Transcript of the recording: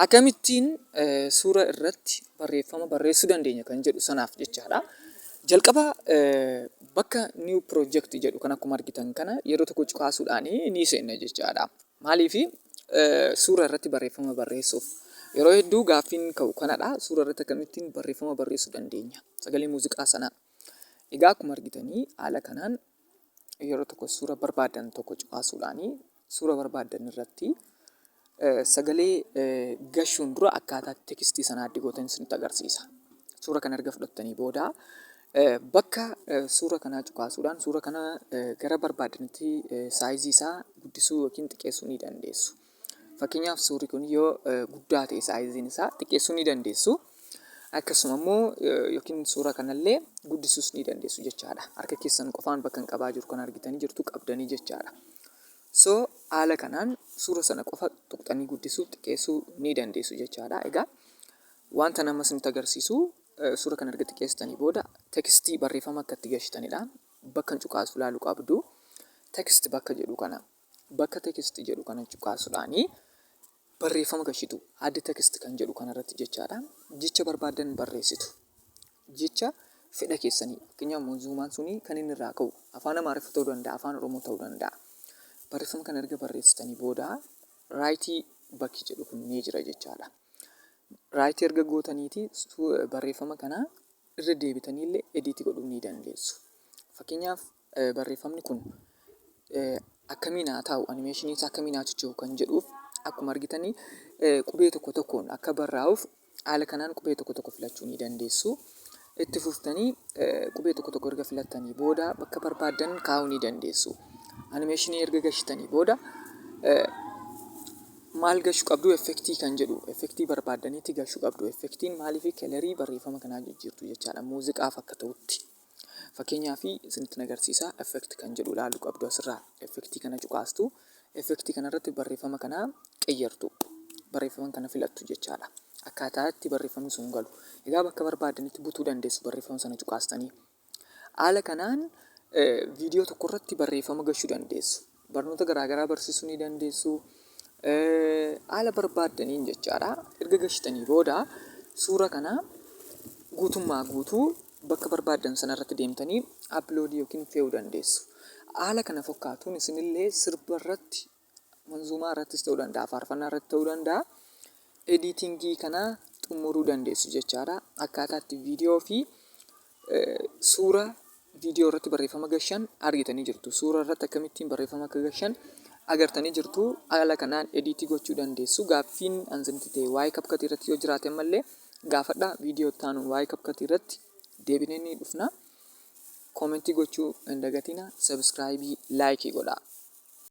Akkamittiin suura irratti barreeffama barreessuu dandeenya kan jedhu sanaaf jechaadha. Jalqaba bakka new project jedhu kan akkuma argitan kana yeroo tokko cuqaasuudhaan ni seenna jechaadha. Maaliif? Suura irratti barreeffama barreessuuf. Yeroo hedduu gaaffiin ka'u kanadha. Suura irratti akkamittiin barreeffama barreessuu dandeenya? Sagalee muuziqaa sanaa. Egaa akkuma argitanii haala kanaan yeroo tokko suura barbaadan tokko cuqaasuudhaan suura barbaadan irratti sagalee gashuun dura akkaataa tekstii sanaa addi gootan isinitti agarsiisa. Suura kana erga fudhattanii booda bakka suura kanaa cuqaasuudhaan suura kana gara barbaadanitti saayizii isaa guddisuu yookiin xiqqeessuu ni dandeessu. Fakkeenyaaf, suurri kun yoo guddaa ta'e saayiziin isaa xiqqeessuu ni dandeessu. Akkasuma immoo yookiin suura kanallee guddisuus ni dandeessu jechaadha. Harka keessan qofaan bakka hin qabaa jiru kan argitanii jirtu qabdanii jechaadha. So haala kanaan suura sana qofa tuqxanii guddisuu, xiqqeessuu ni dandeessu jechaadha. Egaa wanta nama isinitti agarsiisu, suura kana erga xiqqeessitanii booda tekstii barreeffama akka itti gashitanidha. Bakka hin cuqaasu ilaaluu qabdu. Text bakka jedhu kana, bakka text jedhu kana cuqaasuudhaanii barreeffama gashitu. Add text kan jedhu kanarratti jechaadha. Jecha barbaadan barreessitu. Jecha fedha keessanii. Fakkeenyaaf, manzuumaan suni kan inni irraa ka'u afaan Amaariffaa ta'uu danda'a, afaan Oromoo ta'uu danda'a. Barreeffama kana erga barreessitanii booda right bakki jedhu kun ni jira jechaadha. Right erga gootaniiti barreeffama kana irra deebitanii illee edit godhuu ni dandeessu. Fakkeenyaaf, barreeffamni kun akkamiin haa taa'u, animeeshinii isaa akkamiin haa socho'u kan jedhuuf, akkuma argitanii qubee tokko tokkoon akka barraa'uuf haala kanaan qubee tokko tokko filachuu ni dandeessu. Itti fuftanii qubee tokko tokko erga filattanii booda bakka barbaaddan kaa'uu ni dandeessu. Animeeshinii erga gashitanii booda maal gashuu qabdu? Effektii kan jedhu, effektii barbaaddaniitti gashuu qabdu. Effektiin maaliif? Kelerii barreeffama kanaa jijjiirtu jechaadha, muuziqaaf akka ta'utti. Fakkeenyaaf, isinitti agarsiisa, effect kan jedhu ilaaluu qabdu asirraa. Effektii kana cuqaastu. Effektii kanarratti barreeffama kana qeyyartu. Barreeffama kana filattu jechaadha. Akkaataa itti barreeffamni sun galu. Egaa bakka barbaadanitti butuu dandeessu barreeffama sana cuqaastanii. Haala kanaan viidiyoo tokko irratti barreeffama gashuu dandeessu. Barnoota garaagaraa barsiisuu ni dandeessu. Haala barbaaddaniin jechaadha. Erga gashitanii booda suura kana guutummaa guutuu bakka barbaaddan sanarratti deemtanii upload yookiin fe'uu dandeessu. Haala kana fakkaatuun isinillee sirba irratti, manzuumaa irrattis ta'uu danda'a, faarfannaa irratti ta'uu danda'a. Editingii kana xumuruu dandeessu jechaadha. Akkaataa itti viidiyoo fi suura viidiyoo irratti barreeffama gashan argitanii jirtu. Suura irratti akkamittiin barreeffama akka gashan agartanii jirtu. Haala kanaan edit gochuu dandeessu. Gaaffiin isinitti ta'e waa'ee CapCut irratti yoo jiraate ammallee gaafadha. Viidiyoo itti aanuun waa'ee CapCut irratti deebinee ni dhufna. Comment gochuu hin dagatina. Subscribe, like godhaa.